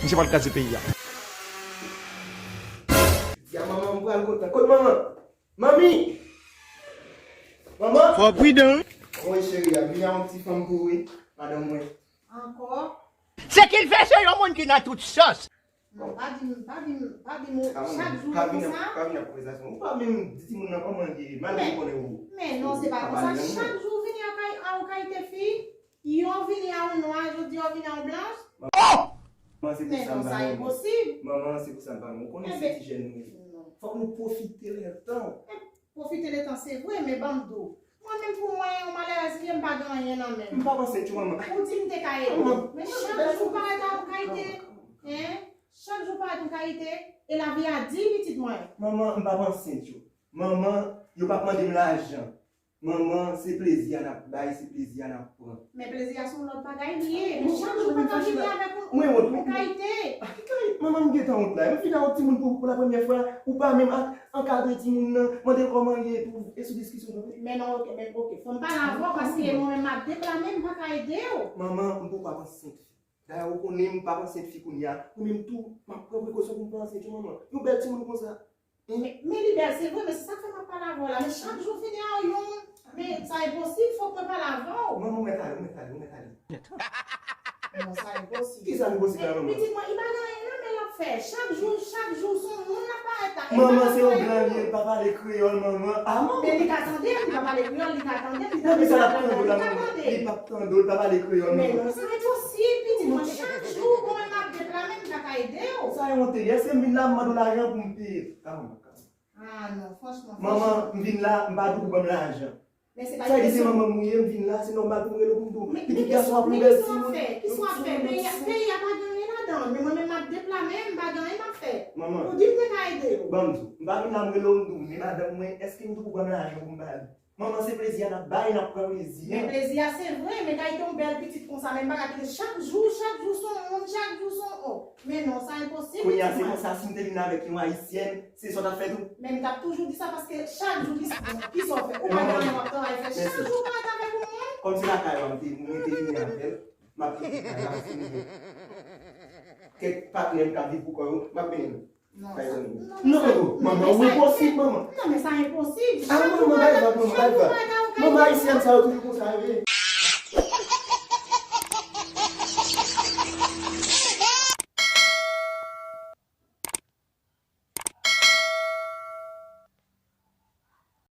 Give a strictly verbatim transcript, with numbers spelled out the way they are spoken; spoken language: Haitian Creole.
Misye pral kraze peyi a. Ya manman, m pral kontan. Kot manman? Manmi! Manman! Fò pridan. Woy cheri a, vini a yon ti fanm pou ou wi, madanm mwen. Ankò? Se ki l fè se yon moun ki nan tout sòs. Non, pa di m, pa di m, pa di m, chak jou pa vin, konsa. Pa vin ak konvèsasyon. Ou pa menm di timoun nan kòman l ye, malgre m konnen ou. Men non, se pa konsa. Chak jou vini a kay, a yon kayite fi, yon vini a yon nwa, jodi a w vini a yon blanch. Oh! Men non, sa enposib. Manman, se pou sa m pa renmen. Ou konnen se ti jèn nou ye. Fòk nou pwofite lè tan. Pwofite letan se vre, men ban m di w. Mwen menm pou mwen, yon malerèz m ye, m pa gen anyen nan men m. M p ap ansent yo, manman. Ou di m te ka ede w. Men chak jou parèt a yon kayite. Hein? Chak jou parèt yon kayite. E lavi a di, pitit mwen. Manman, m p ap ansent yo. Manman, yo p ap mande m lajan. Manman, se plezi a n ap bay, se plezi a n ap pran. Men plezi a se yon lòt bagay li ye. Men chak jou pa ka vini avèk yon, yon kayite. Manman, m gentan wont la. M vin a yon timoun pou, pou la premyè fwa. Ou pa menm ak ankadre timoun nan, mande l kòman l ye, pou e sou diskisyon nou. Men non, oke, men oke. Fò m pale avè w, paske mwen menm m ap deplase, m pa ka ede w. Manman, m poko ap ansent fi. Dayè, ou konnen m p ap ansent fi kounye a. Ou menm tou, m ap pran prekosyon pou m pa ansent yon manman. Yon bèl timoun konsa. Men, men li bèl, se vre, men se sa k fè m ap pale avè w la. Men chak jou vini a yon, men sa enposib, fòk mwen pale avè w. Manman, ou mèt ale, ou mèt ale, ou mèt ale. Non, sa enposib. Kisa enposib la, manman? Pitit mwen, li pa gen anyen nan men l ap fè. Chak jou, chak jou, se yon moun l ap parèt la. Manman, se yon blan li ye, li pa pale kreyòl, manman. A, manman. Men li ka tande, li pa pale kreyòl, li ka tande, li tande sa l ap tande la, manman. Li p ap tande w, li pa pale kreyòl, manman. Men non, sa enposib, pitit mwen. Chak jou, mwen m ap deplase, m pa ka ede w. Sa e wonte, èske m vin la, m mande w lajan pou m peye? Kalm, kalm. Ah non, franchman, manman, m vin la, m pa di w pou ban m lajan. Men se pa kesyon. Sa vle di se manman m ou ye, m vin la, se nòmal pou m rele w pou m di w. Men, men pitit gason ap yon bèl timoun. Kisa w ap fè? Kisa w ap fè? Peyi a, peyi a pa gen anyen ladan l. Men mwen menm m ap deplase, m pa gen anyen m ap fè. Manman. Ou di m te ka ede w. Ban m di w. M pa vin la, m rele w, m di w, men madanm mwen, èske m di w pou ban m lajan pou m ba li? Manman, se plezi a n ap bay, n ap pran plezi a. Men plezi a se vre, men kay te yon bèl pitit konsa, men m pa ka kite chak jou, chak jou se yon moun, chak jou se yon, oh. Men non, sa enposib. Kounye a, se konsa, si m te vin avèk yon ayisyèn, se sa w t ap fè tou? Men m t ap toujou di sa, paske chak jou, ki, kisa w fè? Ou pa gen anyen w ap travay fè, chak jou w parèt avèk yon moun. Kòm se lakay ou a m te, mwen te vini avè l, m ap kite kay la, si m gen kèk patnè m k ap viv pou kò yo, m ap benyen l. Non, sa, non, non, non, manman, ou enposib, manman. Non, men sa enposib. Ah, manman, bay vag, manman, bay vag. Manman, ayisyèn sa yo toujou konsa yo ye.